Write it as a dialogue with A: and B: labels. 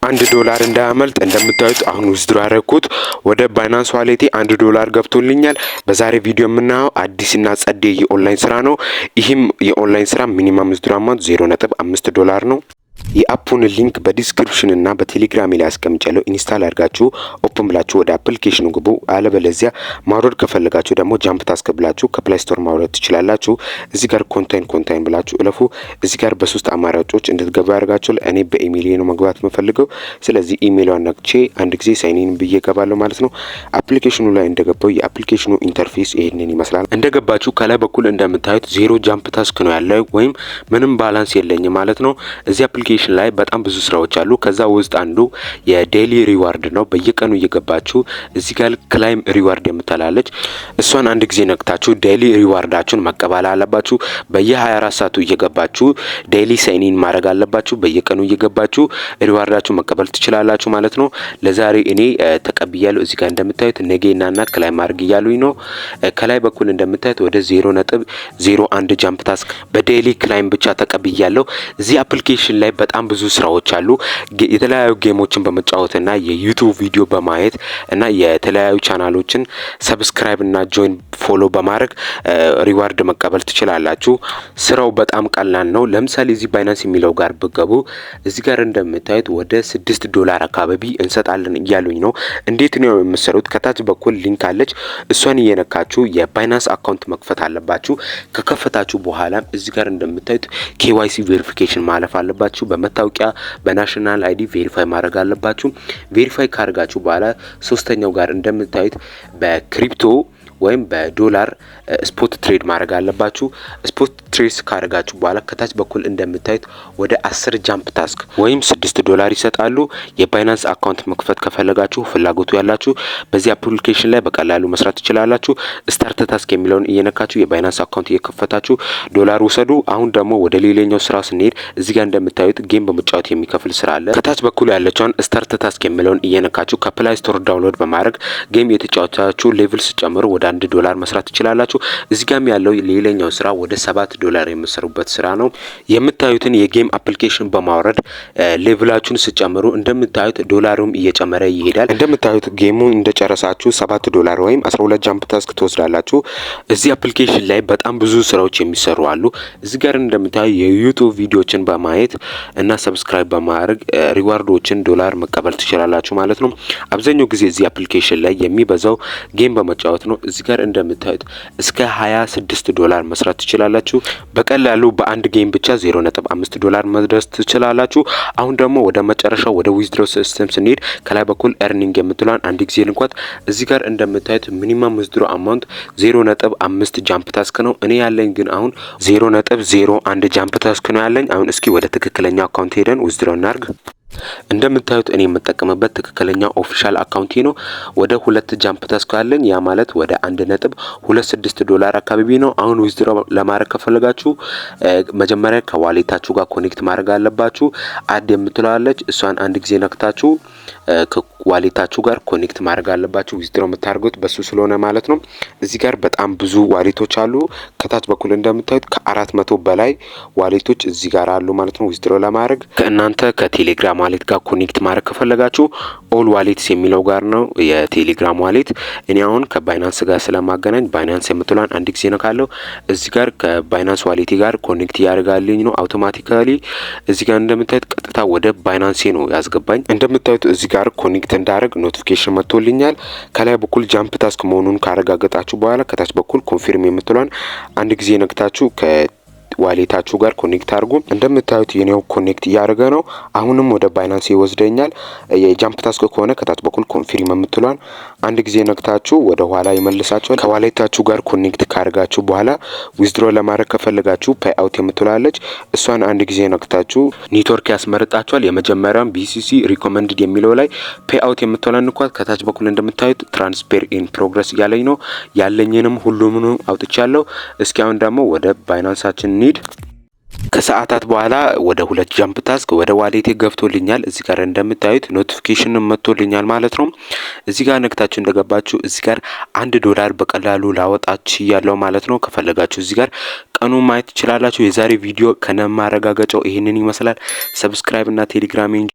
A: 1 ዶላር እንዳያመልጥ። እንደምታዩት አሁን withdraw ያደረኩት ወደ Binance wallet ኤ 1 ዶላር ገብቶልኛል። በዛሬ ቪዲዮ የምናየው አዲስና ጸዴ የኦንላይን ስራ ነው። ይህም የኦንላይን ስራ minimum withdraw amount 0.5 ዶላር ነው። የ app ኡን link በ description እና በቴሌግራም ላይ አስቀምጫለሁ። Install አድርጋችሁ open ብላችሁ ወደ application ኑ ግቡ። አለበለዚያ ማውረድ ከፈለጋችሁ ደግሞ Jump Task ብላችሁ ከ Play Store ማውረድ ትችላላችሁ። እዚህ ጋር continue continue ብላችሁ እለፉ። እዚህ ጋር በሶስት አማራጮች እንድትገቡ ያደርጋችኋል። እኔ በኢሜይል ነው መግባት የምፈልገው። ስለዚህ ኢሜይሏን ነክቼ አንድ ጊዜ sign in ብዬ እገባለሁ ማለት ነው። Application ኑ ላይ እንደገባው የ application ኑ interface ይሄንን ይመስላል። እንደገባችሁ ከላይ በኩል እንደምታዩት 0 jump task ነው ያለው ወይም ምንም balance የለኝም ማለት ነው። እዚህ application ላይ በጣም ብዙ ስራዎች አሉ። ከዛ ውስጥ አንዱ የ daily reward ነው። በየቀኑ እየገባችሁ እዚህ ጋር claim reward የምትላለች፣ እሷን አንድ ጊዜ ነክታችሁ daily reward ኣችሁን መቀበል አለባችሁ። በየ24 ሰዓቱ እየገባችሁ daily sign in ማድረግ አለባችሁ። በየቀኑ እየገባችሁ reward ኣችሁን መቀበል ትችላላችሁ ማለት ነው። ለዛሬ እኔ ተቀብያለሁ። እዚህ ጋር እንደምታዩት ነገ ናና claim አድርግ እያሉኝ ነው። ከላይ በኩል እንደምታዩት ወደ 0.01 jump task በ daily claim ብቻ ተቀብያለሁ። እዚህ application ላይ በጣም ብዙ ስራዎች አሉ። የተለያዩ game ኦችን በመጫወትና የ YouTube ቪዲዮ በማየት እና የተለያዩ ቻናሎችን subscribe እና join follow በማድረግ reward መቀበል ትችላላችሁ። ስራው በጣም ቀላል ነው። ለምሳሌ እዚህ Binance የሚለው ጋር ብገቡ እዚህ ጋር እንደምታዩት ወደ 6 ዶላር አካባቢ እንሰጣለን እያሉኝ ነው። እንዴት ነው የምትሰሩት? ከታች በኩል link አለች። እሷን እየነካችሁ የ Binance account መክፈት አለባችሁ። ከከፈታችሁ በኋላ እዚህ ጋር እንደምታዩት KYC verification ማለፍ አለባችሁ። በመታወቂያ፣ በ national ID verify ማድረግ አለባችሁ። Verify ካደረጋችሁ በኋላ ሶስተኛው ጋር እንደምታዩት በ crypto ወይም በዶላር spot trade ማድረግ አለባችሁ። Spot trade ካደረጋችሁ በኋላ ከታች በኩል እንደምታዩት ወደ 10 jump task ወይም 6 ዶላር ይሰጣሉ። የ Binance account መክፈት ከፈለጋችሁ፣ ፍላጎቱ ያላችሁ በዚህ application ላይ በቀላሉ መስራት ትችላላችሁ። Start task የሚለውን እየነካችሁ የ Binance account እየከፈታችሁ ዶላር ውሰዱ። አሁን ደግሞ ወደ ሌላኛው ስራ ስንሄድ እዚህ ጋር እንደምታዩት game በመጫወት የሚከፍል ስራ አለ። ከታች በኩል ያለችውን start task የሚለውን እየነካችሁ ከ Play Store download በማድረግ game እየተጫወታችሁ level ስትጨምሩ ወደ 1 ዶላር መስራት ትችላላችሁ። እዚህ ጋም ያለው ሌላኛው ስራ ወደ 7 ዶላር የምትሰሩበት ስራ ነው። የምታዩትን የ game application በማውረድ level ኣችሁን ስትጨምሩ እንደምታዩት ዶላሩም እየጨመረ ይሄዳል። እንደምታዩት game ኡን እንደጨረሳችሁ 7 ዶላር ወይም 12 jump task ትወስዳላችሁ። እዚህ application ላይ በጣም ብዙ ስራዎች የሚሰሩ አሉ። እዚህ ጋር እንደምታዩ የ YouTube ቪዲዮችን በማየት እና subscribe በማድረግ reward ኦችን ዶላር መቀበል ትችላላችሁ ማለት ነው። አብዛኛው ጊዜ እዚህ application ላይ የሚበዛው game በመጫወት ነው። እዚህ ጋር እንደምታዩት እስከ 26 ዶላር መስራት ትችላላችሁ። በቀላሉ በአንድ game ብቻ 0.5 ዶላር መድረስ ትችላላችሁ። አሁን ደግሞ ወደ መጨረሻው ወደ withdraw system ስንሄድ ከላይ በኩል earning የምትለዋን አንድ ጊዜ ንኳት። እዚህ ጋር እንደምታዩት minimum withdraw amount 0.5 jump task ነው። እኔ ያለኝ ግን አሁን 0.01 jump task ነው ያለኝ። አሁን እስኪ ወደ ትክክለኛው account ሄደን withdraw እናርግ። እንደምታዩት እኔ የምጠቀምበት ትክክለኛ official account ኤ ነው። ወደ ሁለት jump task አለኝ። ያ ማለት ወደ 1.26 ዶላር አካባቢ ነው። አሁን withdraw ለማድረግ ከፈለጋችሁ መጀመሪያ ከ wallet ኣችሁ ጋር connect ማድረግ አለባችሁ። Add የምትለዋለች፣ እሷን አንድ ጊዜ ነክታችሁ ከ wallet ኣችሁ ጋር connect ማድረግ አለባችሁ። Withdraw የምታደርጉት በሱ ስለሆነ ማለት ነው። እዚህ ጋር በጣም ብዙ wallet ኦች አሉ። ከታች በኩል እንደምታዩት ከ400 በላይ wallet ኦች እዚህ ጋር አሉ ማለት ነው። Withdraw ለማድረግ ከእናንተ ከቴሌግራም wallet ጋር connect ማድረግ ከፈለጋችሁ all wallets የሚለው ጋር ነው የቴሌግራም wallet። እኔ አሁን ከ Binance ጋር ስለማገናኝ Binance የምትለዋን አንድ ጊዜ ነካለሁ። እዚህ ጋር ከ Binance wallet ኤ ጋር connect እያደረገልኝ ነው automatically። እዚህ ጋር እንደምታዩት ቀጥታ ወደ Binance ኤ ነው ያስገባኝ። እንደምታዩት እዚህ ጋር connect እንዳደርግ notification መጥቶልኛል። ከላይ በኩል jump task መሆኑን ካረጋገጣችሁ በኋላ ከታች በኩል confirm የምትለዋን አንድ ጊዜ ነክታችሁ wallet ኣችሁ ጋር connect አድርጉ። እንደምታዩት የኔው connect እያደረገ ነው። አሁንም ወደ Binance ይወስደኛል። የ jump task ከሆነ ከታች በኩል confirm የምትሏን አንድ ጊዜ ነክታችሁ ወደ ኋላ ይመልሳችኋል። ከ wallet ኣችሁ ጋር connect ካደረጋችሁ በኋላ withdraw ለማድረግ ከፈለጋችሁ pay out የምትላለች፣ እሷን አንድ ጊዜ ነክታችሁ ኔትወርክ ያስመርጣችኋል። የመጀመሪያውን BSC recommended የሚለው ላይ pay out የምትሏን ንኳት። ከታች በኩል እንደምታዩት transfer in progress እያለኝ ነው። ያለኝንም ሁሉንም አውጥቻለሁ። እስኪ አሁን ደግሞ ወደ Binance ኣችን እንሂድ። ከሰዓታት በኋላ ወደ ሁለት jump task ወደ wallet ኤ ገብቶልኛል። እዚህ ጋር እንደምታዩት notification መጥቶልኛል ማለት ነው። እዚህ ጋር ነክታችሁ እንደገባችሁ እዚህ ጋር 1 ዶላር በቀላሉ ላወጣ ችያለሁ ማለት ነው። ከፈለጋችሁ እዚህ ጋር ቀኑ ማየት ትችላላችሁ። የዛሬ ቪዲዮ ከነማረጋገጫው ይህንን ይመስላል። Subscribe እና ቴሌግራሜን